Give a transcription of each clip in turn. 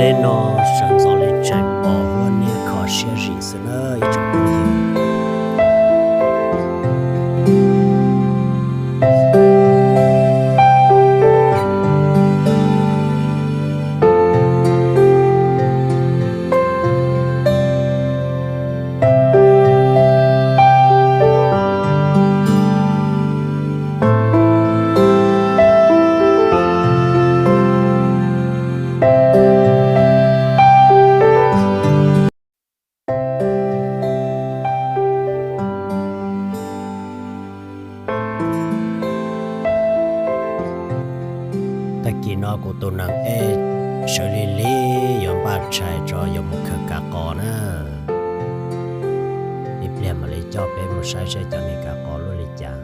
Teb no sawv ntxov li tseem pos huab niab kho siab zim xwb na ib tsoom phooj ywg. Tag kis no kuv tus nees ej sawv lig lig yuav npaj tshais tso yuav mus khaws kav qos na. Ib pliag mam li coj peb mus saib seb cov niag kav qos luaj li cas.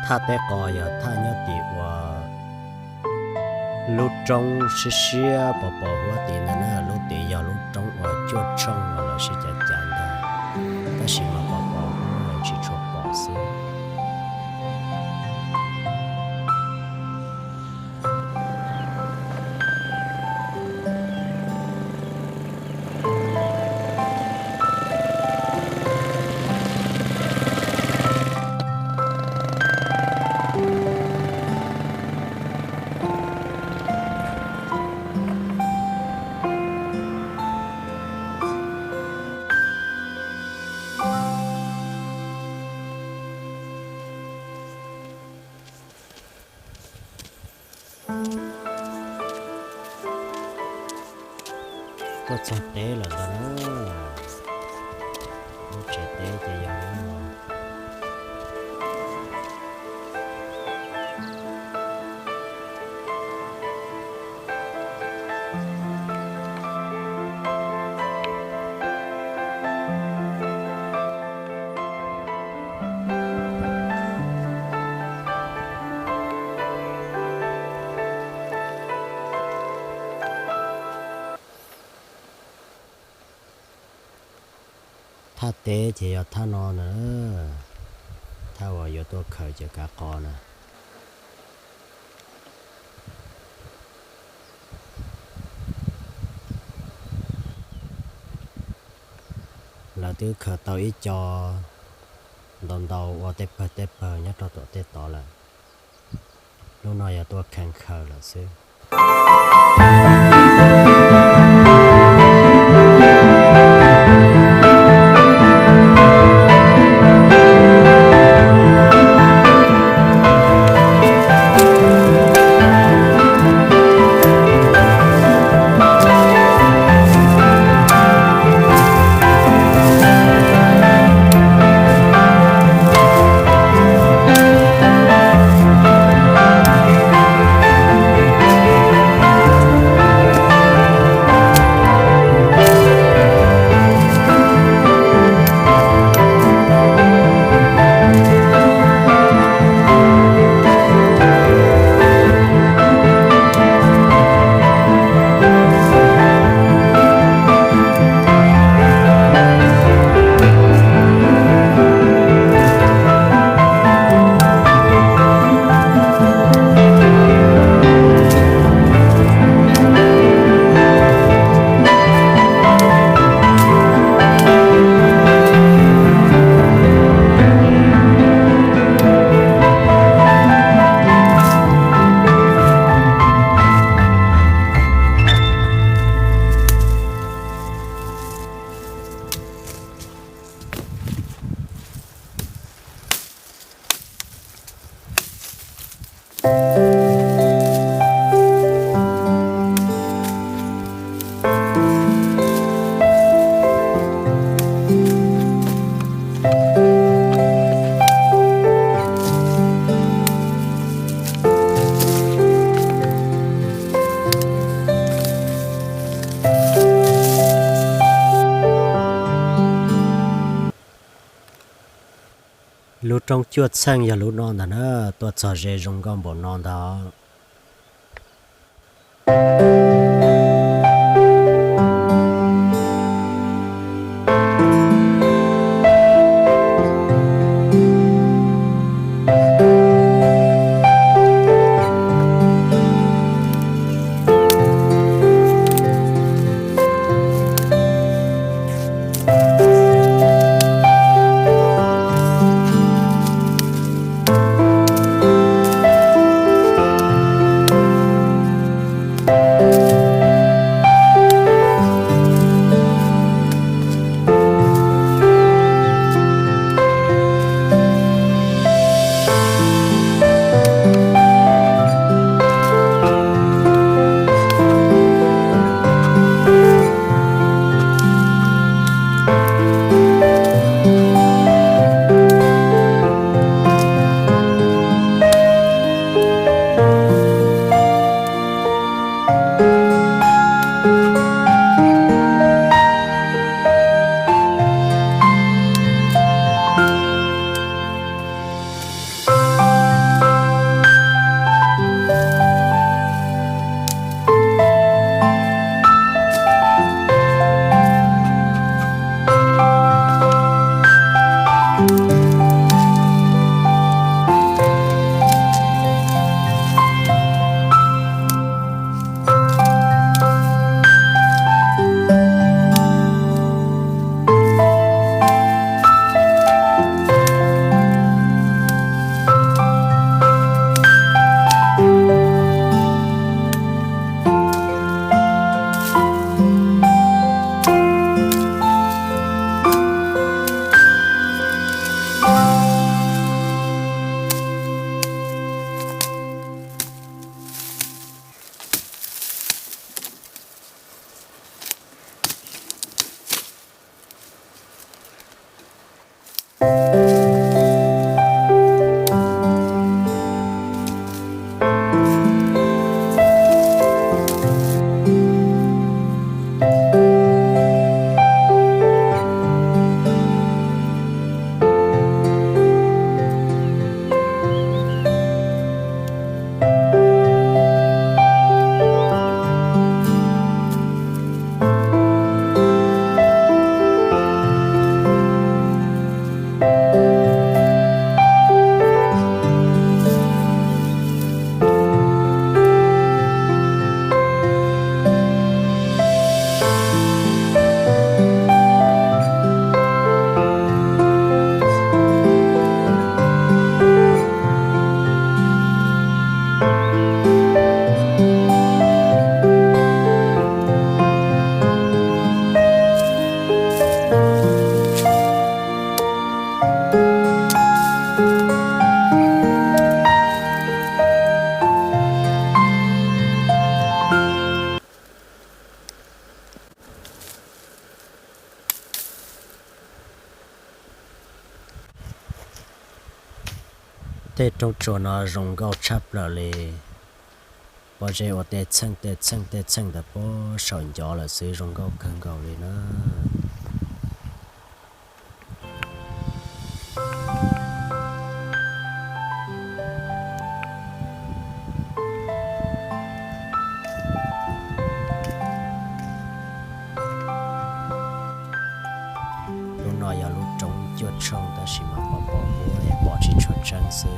Thaj teb qos yog thaj nyob tim uas lub roob siab siab pos pos huab tid ntag na, lub tid yog lub roob uas cuaj tshooj los lawv sib cav cav ntag, tab sis mas pos pos huab tsis tshua pom xwb. Tuaj txog teb lawm ntag na. Lub tsev teb ces yog lub no. Thaj teb ces yog thaj no na, thaj uas yuav tuaj khaws cov kav qos na. Lawv twb khaws tau ib co ntau ntau ua tej pawg tej pawg nyob rau tom tej tod lawm. Lub no yog tuaj kheev khaws lawm xwb. Lub roob cuaj txheej yog lub no ntag na, tuaj txog ze zoo nkauj npaum no ntag. Tej roob tsuas no zoo nkauj tshaj plaws li. Pob zeb ua tej txheej tej txheej tej txheej ntawd puag saum ncov lawm xwb, zoo nkauj kawg nkaus li na. Lub no yog lub roob cuaj tshooj tab sis mas pom pom huab es pom tsis tshua tseeb xwb.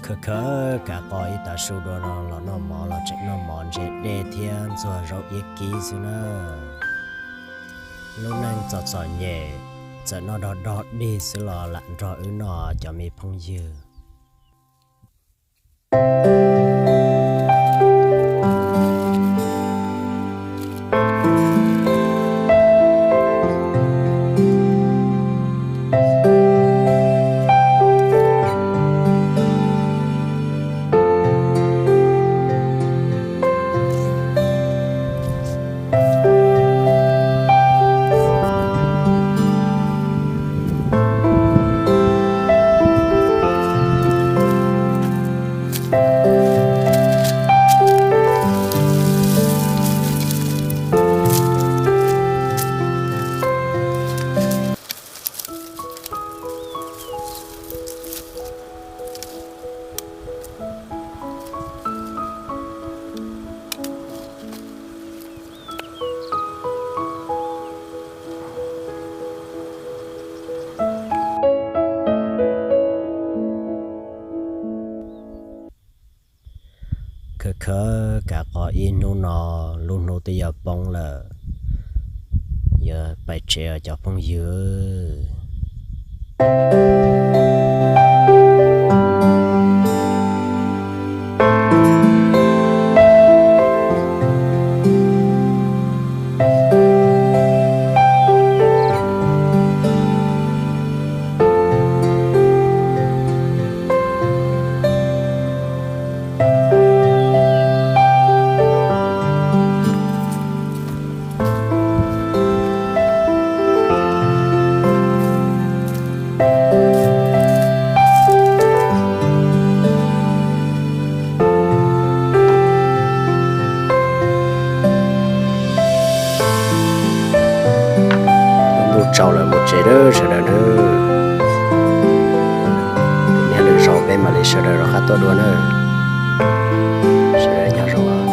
Khawb khawb kav qos ib tag su dua no los noj mov los tseem noj mov ntse dej thiab ntxuag zaub iab kib xwb na. Lub neej txom txom nyem, txawm noj dog dog dig xwb los lam nrog wb noj cov me phooj ywg. Khawb khawb kav qos ib hnub no, lub hnub twb yuav poob lawm, yuav pais tsev os cov phooj ywg. Ntuj tsaus lawm mus tsev nawb sawv daws nawb. Niaj lwm zaus peb mam li sawv daws rov qab tuaj dua nawb. Sawv daws nyob zoo.